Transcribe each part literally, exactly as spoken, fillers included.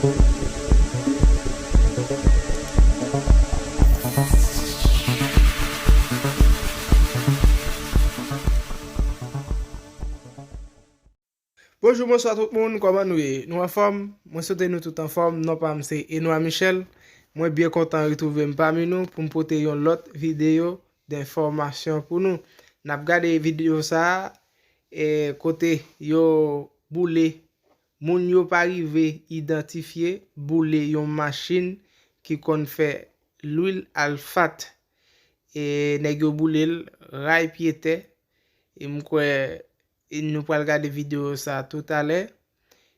Bonjou, bonswa tout moun, kòman nou ye? Nou anfòm? Mwen swete nou tout anfòm. Non pa m se Enoy Michel. Mwen byen kontan retwouve m pami nou pou m pote yon lòt videyo de enfòmasyon pou nou. N ap gade videyo sa a, e, kote yo boule, moun yo pa rive idantifye, boule yon machin ki konn fè lwil asfat. E, nèg yo boule l ray pye tè. E m kwè e nou pral gade videyo sa a toutalè.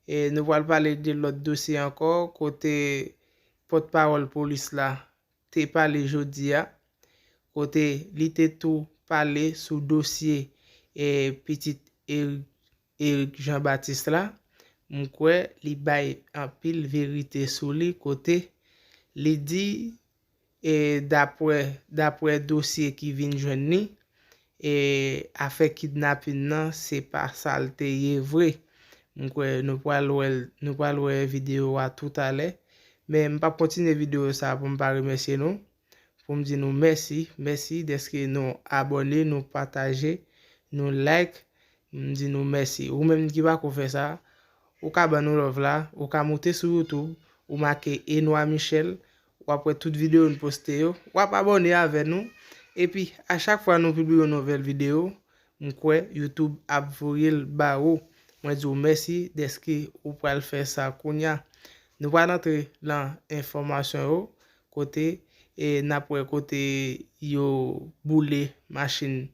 E nou pral pale de lòt dosye ankò, kote pòtpawòl polis la te pale jodi a, kote li te tou pale sou dosye, e, pitit Eric, Eric Jean Baptiste la. M kwè li bay anpil verite sou li, kote li di, e, dapre, dapre dosye ki vin jwenn li, e, afè kidnapin nan, se pa sa l te ye vre. M kwè nou pral wè l, nou pral wè videyo a toutalè. Men m p ap kontinye videyo sa a pou m pa remèsye nou, pou m di nou mèsi, mèsi dèske nou abòne, nou pataje, nou like. M di nou mèsi. Ou menm ki pako fè sa, ou ka ban nou love la, ou ka moute sou YouTube, ou make Enoy Michel, w ap wè tout videyo n poste yo, w ap abòne avè nou. Epi, a chak fwa nou pibliye yon nouvèl videyo, m kwè YouTube ap voye l ba ou. Mwen di w mèsi dèske ou pral fè sa kounye a. Nou pral antre nan enfòmasyon yo, kote, e, n ap wè kote yo boule machin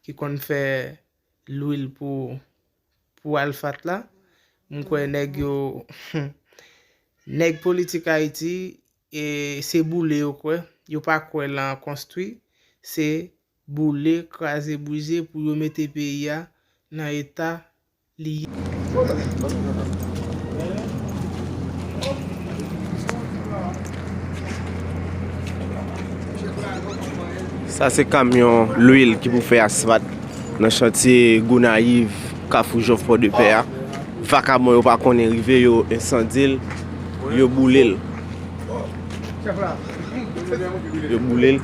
ki konn fè lwil pou, pou asfat la. M kwè nèg yo, nèg politik Ayiti, e, se boule yo kwè. Yo pa kwè lan konstwi. Se boule, kraze, brize pou yo mete peyi a nan eta li ye. Sa se kamyon lwil ki pou fè asfat nan chantye Gonayiv, Kafou Jòf, Pòdepè a. Vakabon yo pa konnen rive, yo ensandye l, yo boule l. Yo boule l.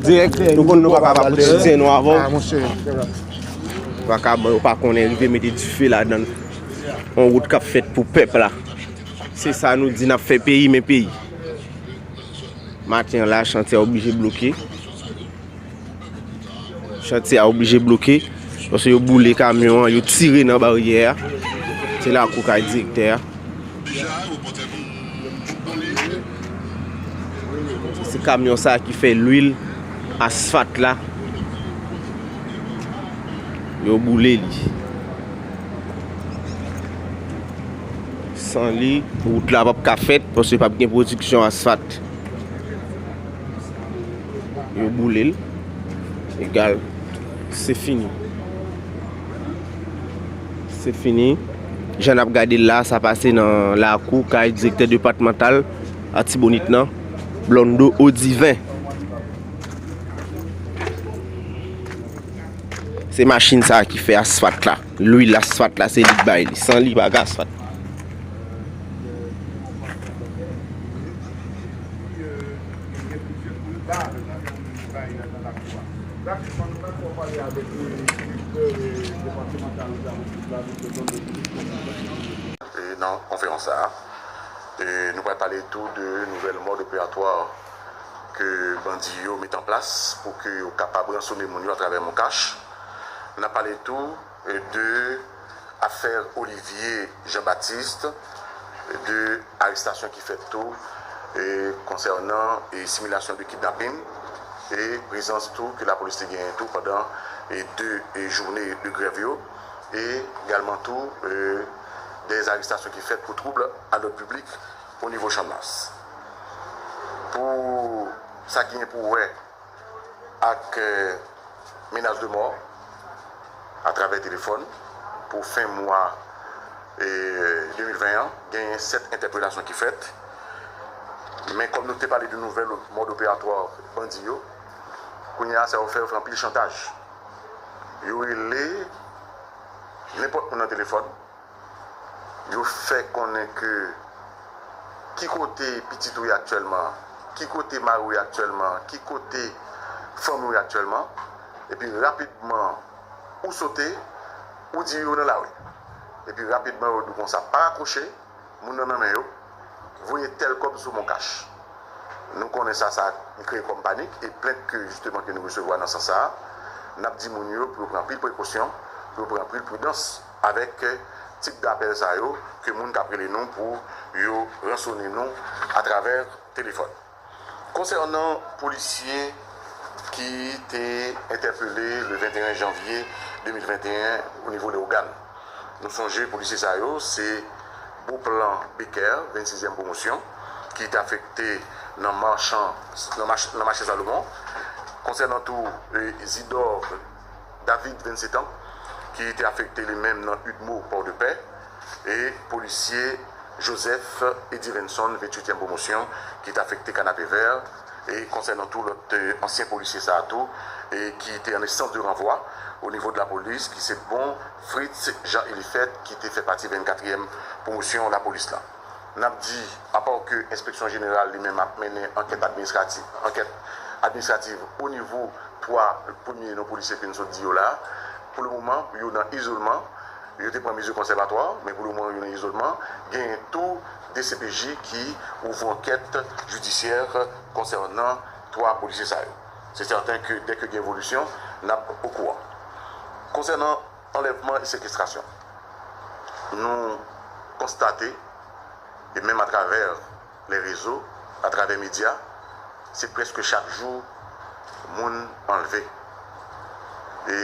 Direktè, nou konn nou pa kapab pote soutyen nou avè w. Vakabon yo pa konnen rive mete dife ladan l. On wout k ap fèt pou pèp la. Se sa nou di n ap fè peyi, men peyi. Maten an la, chantye a oblije bloke. Chantye a oblije bloke. Paske yo boule kamyon an, yo tire nan baryè a. Se lakou kay direktè a. Se kamyon sa ki fè lwil asfat la. Yo boule li. San li, wout la p ap ka fèt, paske p ap gen pwodiksyon asfat. Yo boule l. Egal. Se fini. Se fini. Jan n ap gade l la, sa pase nan lakou kay direktè depatmantal Atibonit nan, Blondo Odiven. Se machin sa a ki fè asfat la. Lwil asfat la, se li k bay li. San li, pa gen asfat. E nan konferans sa a, e nou pral pale tou de nouvèl mòd operatwa ke bandi yo met an plas pou ke yo kapab ransone moun yo atravè Moncash. N a pale tou, e, de afè Olivier Jean Baptiste, de arestasyon ki fèt tou, e, konsènan, e, similasyon de kidnapin, e prezans tou ke lapolis te genyen tou pandan, e, de, e, jounen de grèv yo, e egalman tou, e, de arestasyon ki fèt pou twoub a lòd piblik o nivo Channmas. Pou sa ki gen pou wè ak, e, menas de mò atravè telefòn pou fen mwa, e, de mil ven an, genyen sèt entèpelasyon ki fèt. Men kòm nou te pale de nouvèl mòd operatwa bandi yo, kounye a sa yo fè, yo fè anpil chantaj. Yo rele nenpòt moun nan telefòn, Yo fè konnen ke ki kote pitit ou ye aktyèlman, ki kote mari w ye aktyèlman, ki kote fanmi w ye aktyèlman, epi rapidman ou sote, ou di yo nan lari. Epi rapidman yo di w konsa, pa rakwoche, moun nan nan men yo, voye tèl kòb sou MonCash. Nou konnen sa, sa kreye kòm panik, e plent ke jisteman ke nou resevwa nan sans sa a, n ap di moun yo pou yo pran anpil prekosyon, pou yo pran anpil pridans avèk tip dapèl sa yo ke moun k ap rele nou pou yo ransone nou atravè telefòn. Konsènan polisye ki te entèpele le venteyen janvye de mil venteyen o nivo Leyogàn, nou sonje polisye sa yo se Beauplan Becker, vennsizyèm pwomosyon, ki te afekte nan machan, nan mach, nan mache Salomon. Konsènan tou, e, Zidor David, vennsetan, ki te afekte li menm nan Udmo, Pòdepè, e polisye Joseph Edivenson, venntuityèm pwomosyon, ki te afekte Kanapevè, e konsènan tou lòt, e, ansyen polisye sa a tou, e ki te an enstans de ranvwa o nivo de lapolis, ki se bon Fritz Jean Elifet, ki te fè pati vennkatriyèm pwomosyon lapolis la. N ap di, apa ke Enspeksyon Jeneral li menm ap mennen ankèt administrativ, ankèt administrativ o nivo twa premye non polisye ke n sot di yo la, pou le moman, yo nan izolman, yo te pran mezi konsèvatwa, men pou le moman, yo nan izolman. Genyen tou D C P J ki ouvri ankèt jidisyè konsènan twa polisye sa yo. Se sèten ke dèke gen evolisyon, n ap okouran. Konsènan anlèvman e sekestrasyon, nou konstate, e menm atravè lè rezo, atravè medya, se prèske chak jou moun anlve. E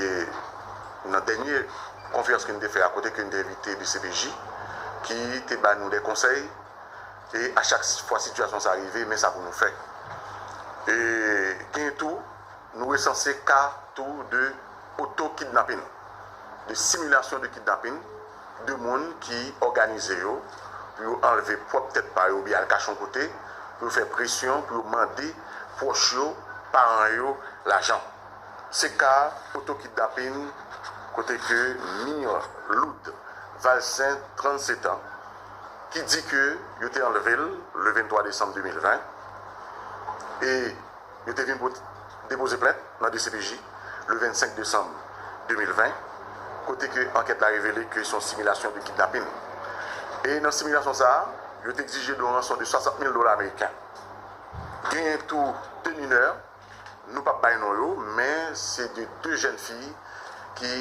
nan dènye konferans ke n te fè a, kote ke n te envite D C P J, ki te ba nou de konsèy, e a chak fwa sitiyasyon sa rive, men sa pou nou fè. E gen tou, nou resanse ka tou de oto-kidnapin, de similasyon de kidnapin, de moun ki òganize yo pou yo anlve pwòp tèt pa yo oubyen al kache yon kote, pou yo fè presyon, pou yo mande pwòch yo, paran yo, lajan. Se ka oto-kidnapin kote ke Mirloud Valcin, trannsetan, ki di ke yo te anlve l le venntwa desanm de mil ven, e yo te vin pou depoze plent nan D C P J le vennsenk desanm de mil ven, kote ke ankèt la revele ke se yon similasyon de kidnapin. E nan similasyon sa a, yo te egzije de yon ranson de swasant mil dola ameriken. Genyen tou de minè, nou p ap bay non yo, men se de de jèn fi ki,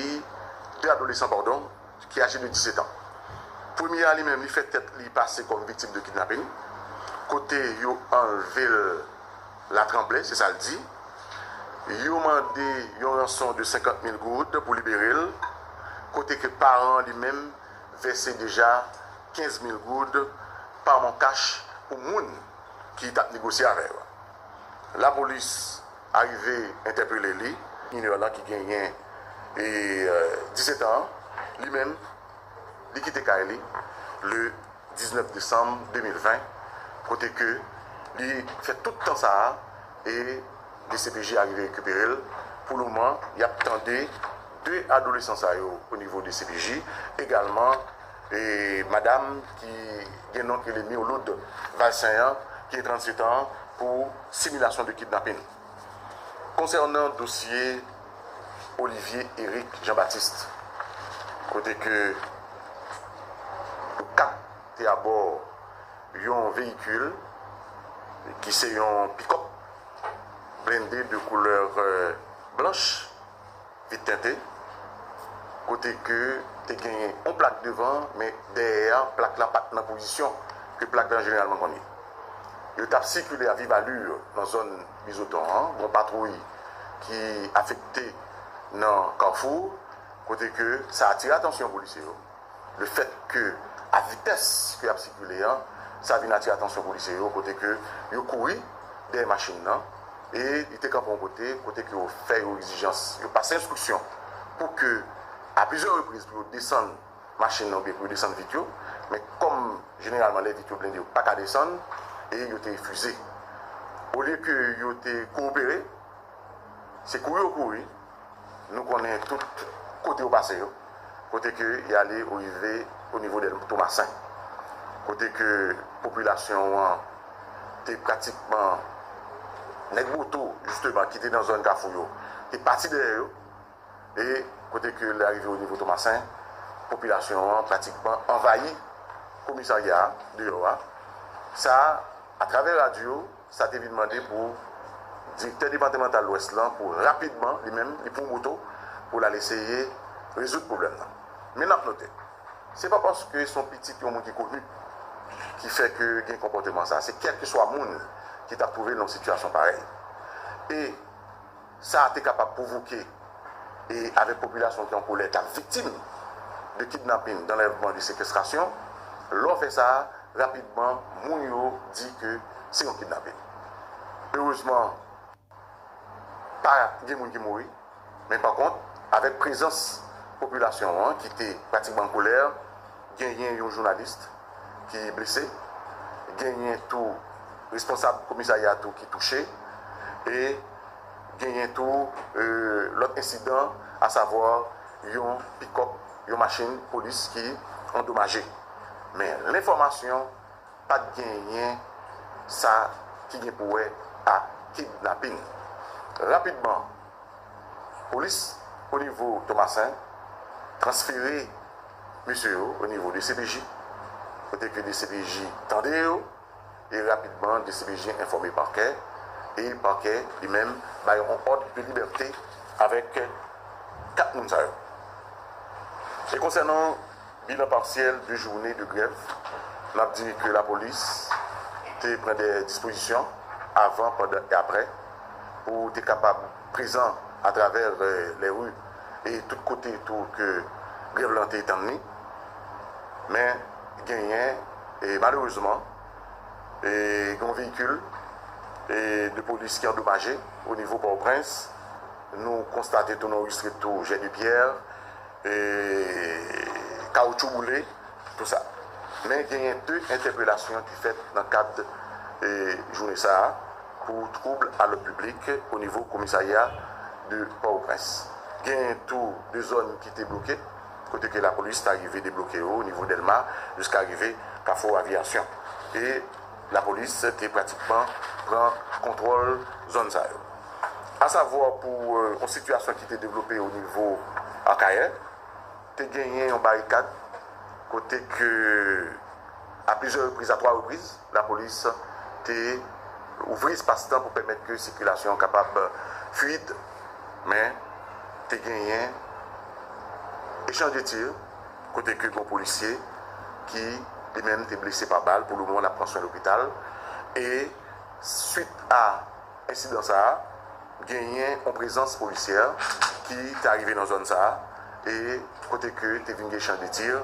de adolesan, padon, ki aje de disèt an. Premye a li menm, li fè tèt li pase kòm viktim de kidnapin, kote yo anlve l Latranblè, se sa l di. Yo mande yon ranson de senkant mil goud pou libere l, kote ke paran an li menm vèse deja kenz mil goud pa MonCash pou moun ki t ap negosye avè yo. Lapolis arive entèpele li, minè lan ki genyen e, e, disèt an, li menm, li kite kay li le diznèf desanm de mil ven, kote ke li fè tout tan sa a e D C P J arive rekipere l. Pou le moman, y ap tande de adolesan sa yo o nivo D C P J, egalman e madanm ki gen non ki rele Mirloud Valcin an, ki gen trannsetan, pou similasyon de kidnapin. Konsènan dosye Olivier Eric Jean Baptiste, kote ke nou kat te abò yon veyikil ki se yon pikòp blende de koulè, euh, blanch, vit tente, kote ke te genyen yon plak devan, men dèyè a, plak la pa t nan pozisyon ke plak la jeneralman konn ye. Yo t ap sikile a viv ali nan zòn Bizoton an, yon patwouy ki afekte nan Kafou, kote ke sa atire atansyon polisye yo. Le fèt ke a vitès ke y ap sikile an, sa vin atire atansyon polisye yo, kote ke yo kouri dèyè machin nan, e li te kanpe yon kote, kote ke yo fè yo egzijans, yo pase enstriksyon pou ke, a plizyè repriz, pou yo desann machin nan oubyen pou yo desann vit yo, men kòm jeneralman lè vit yo blende, yo pa ka desann, e yo te refize. Olye ke yo te kowopere, se kouri yo kouri, nou konnen tout kote yo pase yo, kote ke y ale, yo rive o nivo de Tomasen, kote ke popilasyon an te pratikman, nèg moto, jisteman, ki te nan zòn Kafou yo, te pati dèyè yo, e kote ke lè arive o nivo Tomasen, popilasyon an pratikman anvayi komisarya a, deyò a. Sa, atravè radyo, sa te vin mande pou direktè depatmantal Lwès lan, pou rapidman, li menm, li pran moto, pou l al eseye rezoud pwoblèm nan. Men n ap note, se pa paske se yon pitit yon moun ki koni ki fè ke gen konpòteman sa. Se kèlkeswa moun ki t ap twouve l nan yon sitiyasyon parèy. E sa te kapab pwovoke, e avèk popilasyon ki an kolè, k ap viktim de kidnapin, danlèvman, de sekestrasyon, lè w fè sa, rapidman, moun yo di ke se yon kidnapin. Erezman, pa gen moun ki mouri, men pa kont, avèk prezans popilasyon an ki te pratikman an kolè, genyen yon jounalis ki blese, genyen tou responsab komisarya tou ki touche, e genyen tou, e, lòt ensidan, asavwa yon pikòp, yon machin polis ki andomaje. Men lenfòmasyon pa t genyen sa ki gen pou wè ak kidnapin. Rapidman, polis o nivo Tomasen transfere mesye yo o nivo de C P J, kote ke de C P J tande yo, e rapidman de C P J enfòme pakè, e pakè li menm bay yon òd de libète avèk kat moun sa yo. E konsènan bilan pasyèl de jounen de grèv, n ap di ke lapolis te pran de dispozisyon avan, pandan e aprè pou te kapab prezan atravè, eh, lè ri e tout kote tou ke grèv lan te etann li. Men genyen, e malerezman, e gen yon veyikil, e de polis ki andomaje o nivo Pòtoprens. Nou konstate tou, nou anrejistre tou jè de pyè, e, kawoutchou boule, tou sa. Men genyen de entèpelasyon ki fèt nan kad, e, jounen sa a pou twoub a lòd piblik o nivo komisarya de Pòtoprens. Genyen tou de zòn ki te bloke, kote ke lapolis ta rive debloke yo o nivo Dèlma jiska rive Kafou Aviyasyon. E lapolis te pratikman pran kontwòl zòn sa yo. Asavwa pou, eh, yon sitiyasyon ki te devlope o nivo Akayè, te genyen yon barikad kote ke, a plizyè repriz, a twa repriz, lapolis te ouvri espas lan pou pèmèt ke sikilasyon an kapab fluid, men te genyen echanj de tir, kote ke gen yon polisye ki li menm te blese pa bal, pou le moman l ap pran swen lopital, e swit a ensidan sa a, genyen yon prezans polisyè ki te arive nan zòn sa a, e kote ke te vin gen echanj de tir.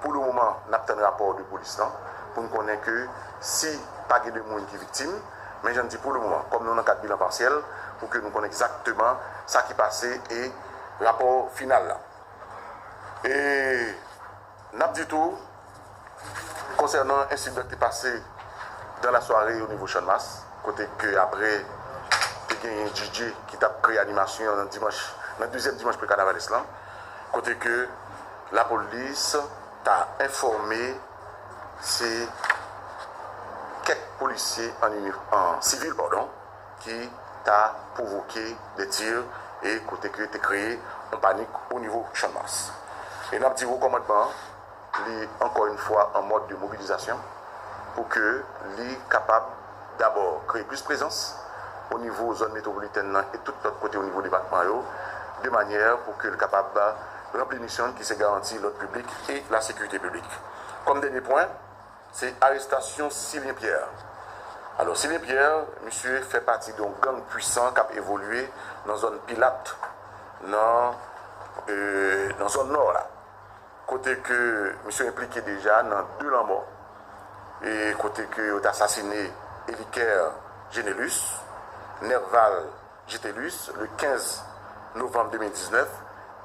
Pou le moman, n ap tann rapò de polis lan pou n konnen ke si pa gen de moun ki viktim, men jan n di pou le moman, kòm nou nan kad bilan pasyèl, pou ke nou konnen egzakteman sa ki pase e rapò final la. E n ap di tou, konsènan ensidan ki te pase dan lasware o nivo Channmas, kote ke apre te genyen D J ki t ap kreye animasyon nan dimanch, nan dezyèm dimanch pre-kanavalis lan, kote ke lapolis ta enfòme se kèk polisye an ini-, an sivil, padon, ki ta pwovoke de tir e kote ke te kreye yon panik o nivo Channmas. E n ap di wo kòmandman an, li ankò yon fwa an mòd de mobilizasyon pou ke li kapab dabò kreye plis prezans o nivo zòn metwopolitèn nan e tout lòt kote o nivo depatman yo, de manyè pou ke l kapab ranpli misyon l ki se garanti lòd piblik e lasekirite piblik. Kòm dènye pwen, se arestasyon Silyen Pyè. Alò, Silyen Pyè, misye fè pati de yon gang pwisan k ap evolye nan zòn Pilat, nan, e, nan zòn nò la. Kote ke misye enplike deja nan de lanmò. E kote ke yo t asasine Eliker Génélus, Nerval Gétélus, le kenz novanm de mil diznèf,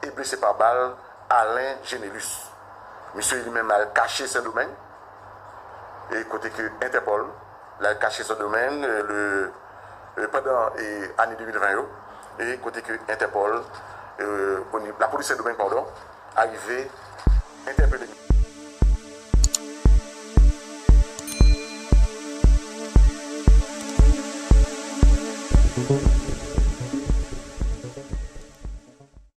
e blese pa bal Alain Génélus. Misye li menm al kache Sendomeng, e kote ke Entèpòl, l al kache Sendomeng, e, le, e, pandan, e, ane de mil ven yo, e kote ke Entèpòl, e, o ni-, lapolis Sendomeng, padon, arive entèpele.